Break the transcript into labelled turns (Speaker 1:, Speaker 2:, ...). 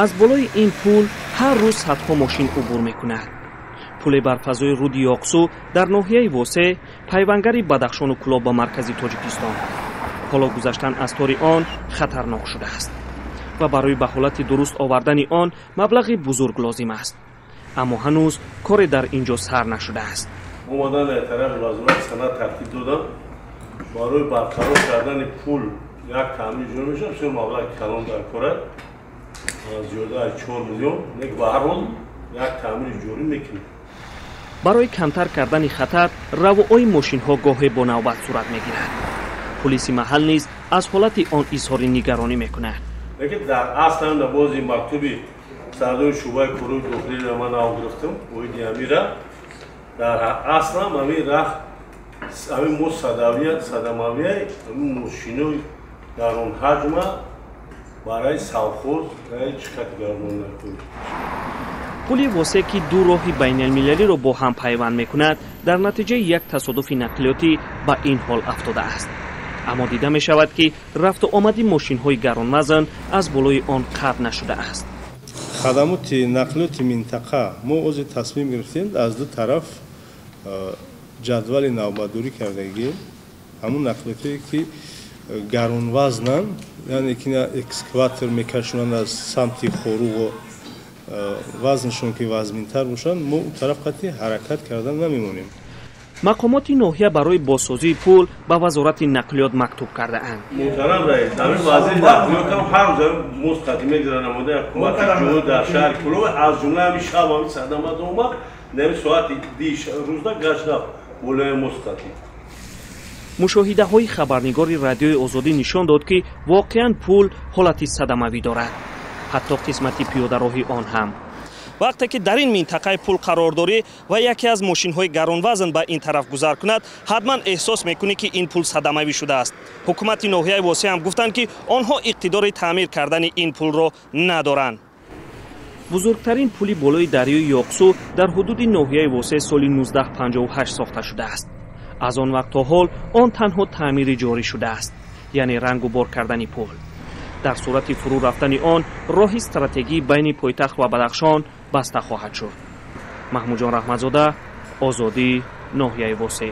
Speaker 1: Аз болои ин пул ҳар рӯз садҳо мошин убур мекунад. Пуле бар фазои руди Ёқсу дар ноҳияи Восе, пайвангари Бадахшону Кӯлоб ба маркази Тоҷикистон. Ҳоло гузаштан аз тори он хатарнок шудааст ва барои ба ҳолати дуруст овардани он маблағи бузург лозим аст. Аммо ҳанӯз коре дар ин ҷо сар нашудааст.
Speaker 2: Омадан дар тарафи вазорати санъат тартиб додам барои барқарор кардани пул як таъмир ҷорӣ мешавад, бисёр маблағи калон дар кора, зиёда аз 4 миллион, нек ба ҳар ҳол як таъмири ҷорӣ мекунем.
Speaker 1: Барои камтар кардани хатар равои мошинҳо гоҳе бо навбат сурат мегирад. Пулиси маҳал низ аз ҳолати он изҳори нигаронӣ мекунад.
Speaker 2: Лекин дар асл ҳам дар бози мактуби сардори шӯъбаи корҳои дохилиро ман нав гирифтам, оиди амира дар асл ҳам ҳамин рах ҳамин мо садавия садамавия ҳамин мошинои дар он ҳаҷма барои совхоз раи чӣ қадр гардон накунем.
Speaker 1: Пули Восе, ки ду роҳи байналмилалиро бо ҳам пайванд мекунад, дар натиҷаи як тасодуфи нақлиётӣ ба ин ҳол афтодааст. Аммо дида мешавад, ки рафту омади мошинҳои гаронвазн аз болои он қатъ нашудааст.
Speaker 3: Хадамоти нақлиёти минтақа мо ҳозир тасмим гирифтем, аз ду тараф ҷадвали навбатдорӣ кардагӣ, ҳамун нақлиётое ки гаронвазнанд, яъне ки экскаватор мекашонанд аз самти Хоруғо, вазншон ки вазминтар бошанд, мо он тараф қатъи ҳаракат кардан намемонем.
Speaker 1: Мақомоти ноҳия барои бозсозии пул ба вазорати нақлиёт мактуб кардаанд.
Speaker 2: Муҳтарам раис, ҳамин вазири нақлиётам ҳар рӯз мост қатъи мегирад намода ҳукумати ҷумҳур дар шаҳри Кӯлоб, аз ҷумла ҳамин шаб ҳамин садамат омад, нами соати ди рӯзда гашт рафт болои мост қатъи.
Speaker 1: Мушоҳидаҳои хабарнигори Радиои Озодӣ нишон дод, ки воқеан пул ҳолати садамавӣ дорад, ҳатто қисмати пиёдароҳи он ҳам. Вақте ки дар ин минтақаи пул қарор дорӣ ва яке аз мошинҳои гаронвазн ба ин тараф гузар кунад, ҳатман эҳсос мекунӣ, ки ин пул садамавӣ шудааст. Ҳукумати ноҳияи Восе ҳам гуфтанд, ки онҳо иқтидори таъмир кардани ин пулро надоранд. Бузургтарин пули болои дарёи Ёқсу дар ҳудуди ноҳияи Восе соли 1958 сохта шудааст. Аз он вақт то ҳол он танҳо таъмири ҷорӣ шудааст, яъне рангу бор кардани пул. Дар сурати фурӯ рафтани он роҳи стратегӣ байни пойтахт ва Бадахшон баста хоҳад шуд. Маҳмудҷон Раҳматзода, Озодӣ, ноҳияи Восе.